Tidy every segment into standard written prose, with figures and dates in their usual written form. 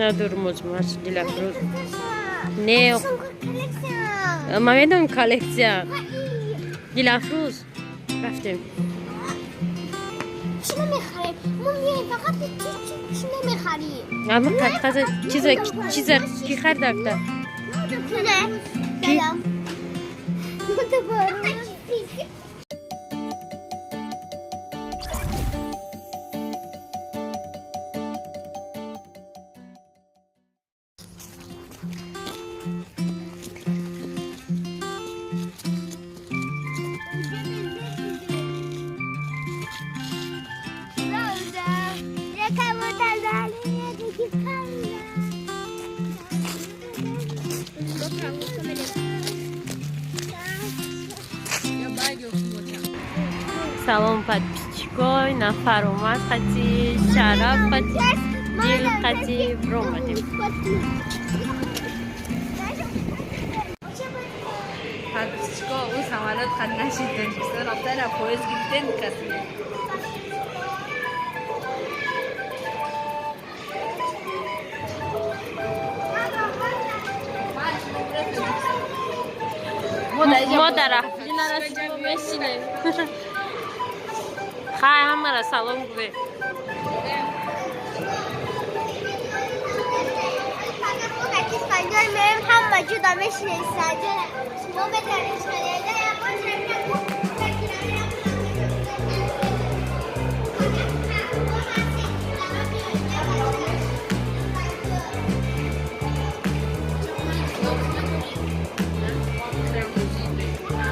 Надорум озмаш Дилафрӯз. Не, ман медонам коллексия. Дилафрӯз, рафтем. Чӣ намехарем? Мо меоем, фақат чӣ намехарем? Ама қадқаза чиза чиза ки харидакта? Ки? Салом, подписчикой, нафар омад қати Шараф, қати Дил, қати ромадем. Подписчико, ӯ самолёт қад нашид, Тоҷикистон рафтана поезд гирифтен каси. Мо дар рафтӣ нарасидем, мешинем. Хай, ҳамара салом гӯе. Ҳама ҷуда мешинем саҷа. Шумо метавонед.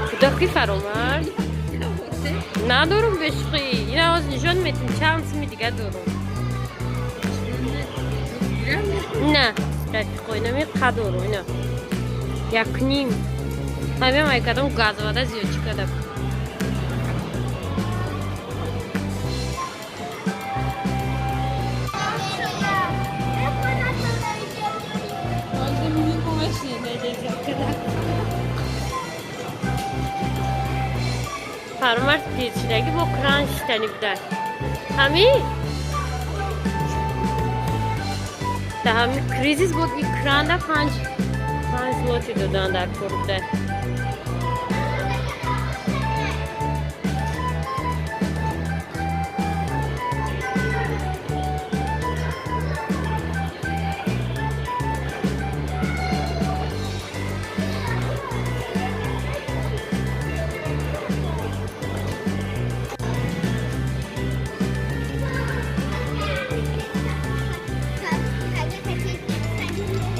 Кӯдаки Фаромард, надорум бешухӣ. Ина ҳоз нишон метим, чанд суми дига дорум. На, рафиқо, инами қадору, ина якним ҳамиам айкадам газвада зиёд чӣ када. Фаромард пиршидаги бо кран шитани будар. Ҳами да ҳами кризис буд, и кранда 5 злоти додан дар кор будар.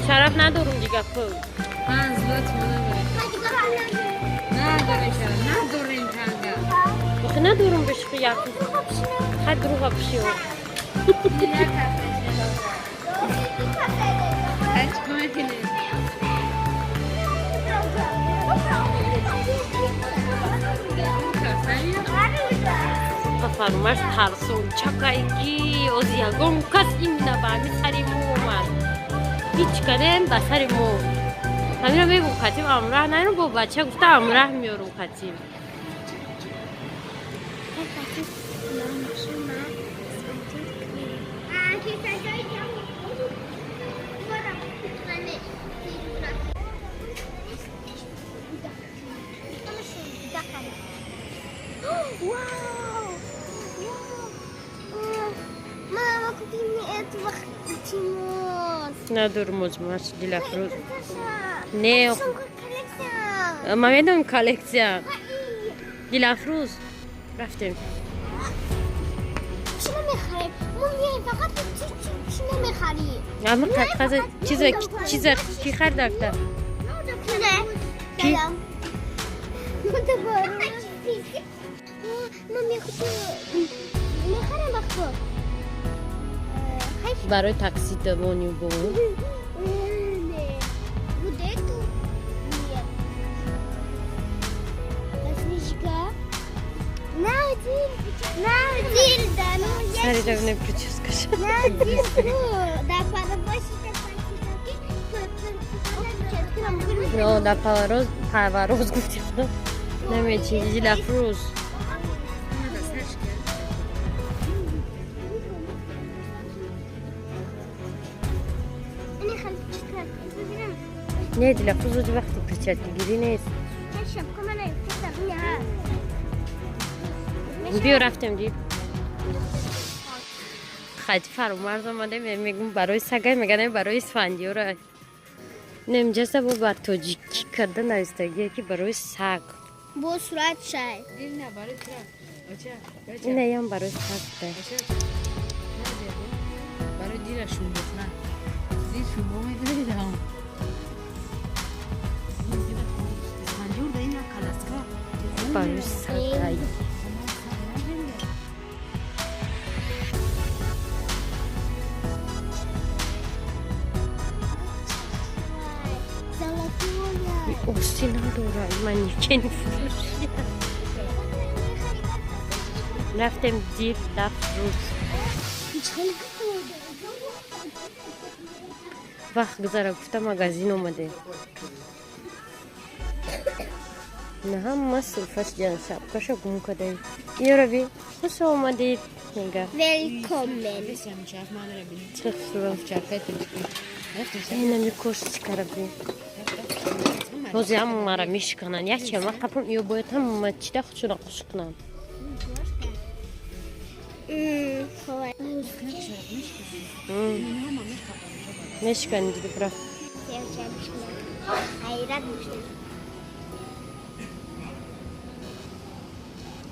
Шараф, надорум дига пул. 5 злот надорем. Надорем, Шараф, надорем панга. Охи, надорум бешухӣ, як хай друга пшио. Як ҳафта. Чикор мекунем? Фаромарз тарсун чакайки оз ягон кас имна ба ҳами сари мо омад. Ҳеҷ кадем ба сари мо. Ҳамиро мегум, катим амраҳ найрум, бо бача гуфта амраҳ меёрум катим. Вау! Мама, купи мне этого тимос. Надорум озмаш Дилафрӯз. Не, ман медонам коллексия. Дилафрӯз, рафтем. Чӣ намехарем? Мо меоем, фақат чӣ намехарем? Ама қадқаза чиза чиза ки харидакта? Ки? Ман мехарам вақто. Барои такси давоню бо. Вот эту? Нет. Снежка. На один, на один, да, ну я. Сари давне прическаш. На один, да, Но да павароз, павароз гуфти худо. Намечи Дилафрӯз. Не, Дилафрӯз, ози вақти перчаткагирӣ нест. Биё, рафтем. Дид, хати Фаромарз омадем. Мегум, барои сагай, меганем, барои Исфандиёра. Немҷаста бо бар тоҷикӣ карда навистагие, ки барои саг. Бо сурат шай. Инаям барои саг да. Барои дила шумбохна, дил шумбо медонидам. Исфандиёр да ина каласка. Барои сагай. Оси надора, манекени фурӯши. Рафтем. Дилафрӯз, вақт гузара гуфта, магазин омадем. На ҳама сурфаш ҷан, шапкаша гум кадаи. Ёраби, хуш омадед мега. Velkommen. Чӣ хушрӯ! Инами кошечкара би. Ҳозир ҳамара мешикананд, якчиама қапам, ё бояд ҳама чида худшона хуш кунанд. Хой. Мешикани, диди, бира. Хайрат мешнем.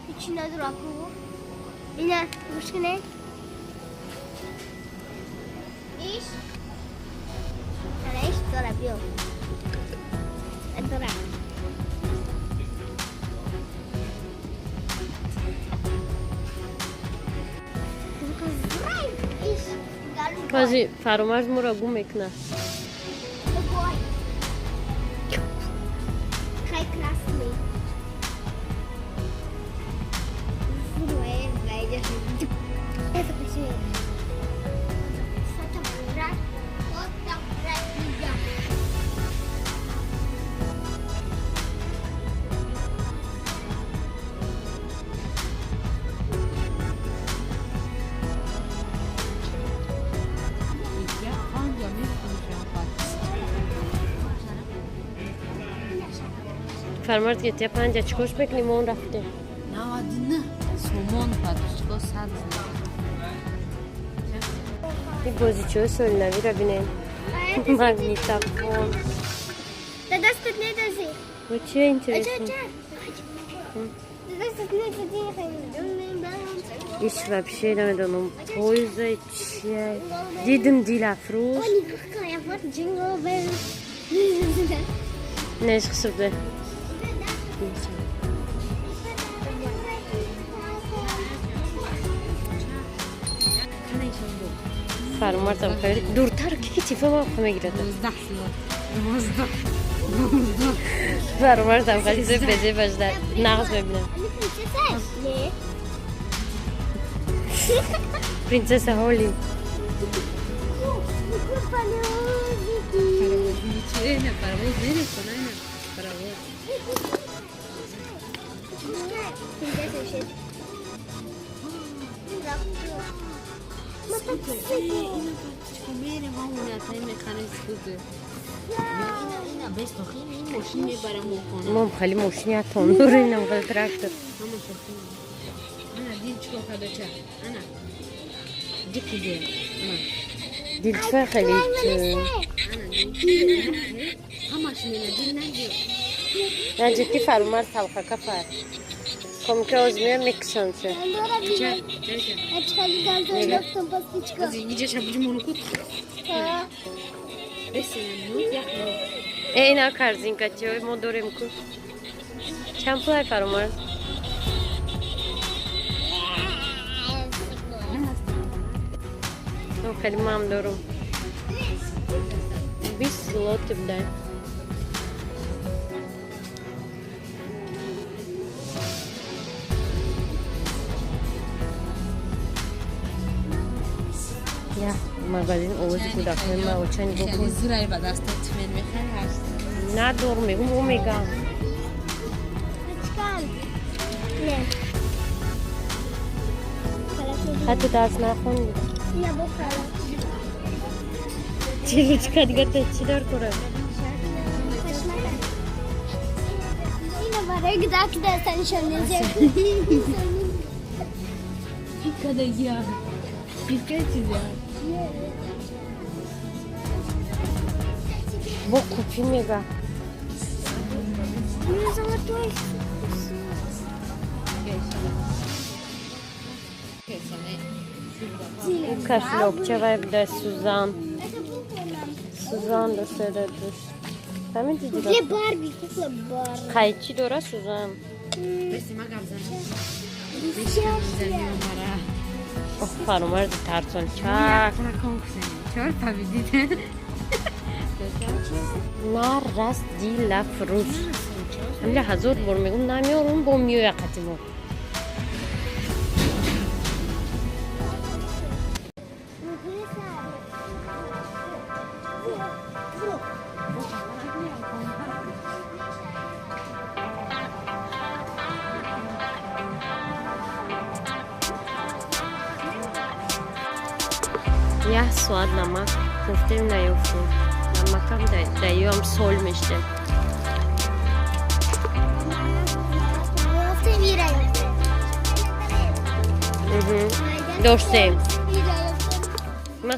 Ҳеҷ надора ку. Ина гӯш кунед. Иш. Ана иш дора, биё. Дора. Иш. Ҳозир Фаромарз моро гум мекунад. Другой. Хай красный. Ой, Это красивее. Фотография. Фотография. Я панҷа мефурӯшам. Фаромарз гетия панҷа чикош мекунем? Он рафтем. 99 сомон подписчико, 100. Ин бозичаҳои соли навиро бинем, магнитофон. Да дастат недази. Чия интересно? Да дастат недази. Иш вообще намедонам, поезда чия дидим, Дилафрӯз. Jingle bells. Неш хисобда. Фаромарзам хеле дуртар, ки телефон мегирад. 19 сомон, 19, 19. Фаромарзам хеле зеб безебаш дар нағз мебинам. Не. Принцесса Ҳоли. Паровоз паровоз нерефтона, ина паровоз. Принцесса. Ина подписчико, мерем, ҳамонатаи мехарем скутер. Ина, ина бестохим, ин мошин мебарам хона. Мом хеле мошини атон дора, инам хеле трактор. Ҳамаша. Ана дил чикор кардача, ана дикиде, ана. Дилча хеле. Ана дил ҳамаш мена, дил наҷи. Наҷи ки Фарумарз талхака фар комика оз мея мекушонча. Ча иҷаша буҷумону ку бесена як. Э, ина корзинка чиҳои мо дорем ку. Чанд пулай, Фарумарз? Хеле мам дорум, 20 злоти бдай. Я магазин овози кӯдакҳои ма оча нигоҳ кун. Зурай ба даста тмен мехари ҳаст. Надор, мегум, ӯ мегам. Не. Ҳатто дарс нахонди. Чилучка дига та чӣ дар кора? Ина барои гудак дастанишон. Кадагия. Пикай чизя. Бо купи мега. Ну, золотой. Кошелёкча вай буда, сузан. Это кукла нам. Сузан доседа душ. Фаҳмиди? Где Барби? Кукла Барби. Қайчи дора, сузан. Сейчас. Ох, фаромарди тарсон чак. Чор победит. На раст Дилафрӯз. Ҳамила ҳазор бор мегум, намеорум, бо миёя қатимо. Як соат намак гуфтем, наёфтем. Намакам даёам сол мештем. Доштем. Ма.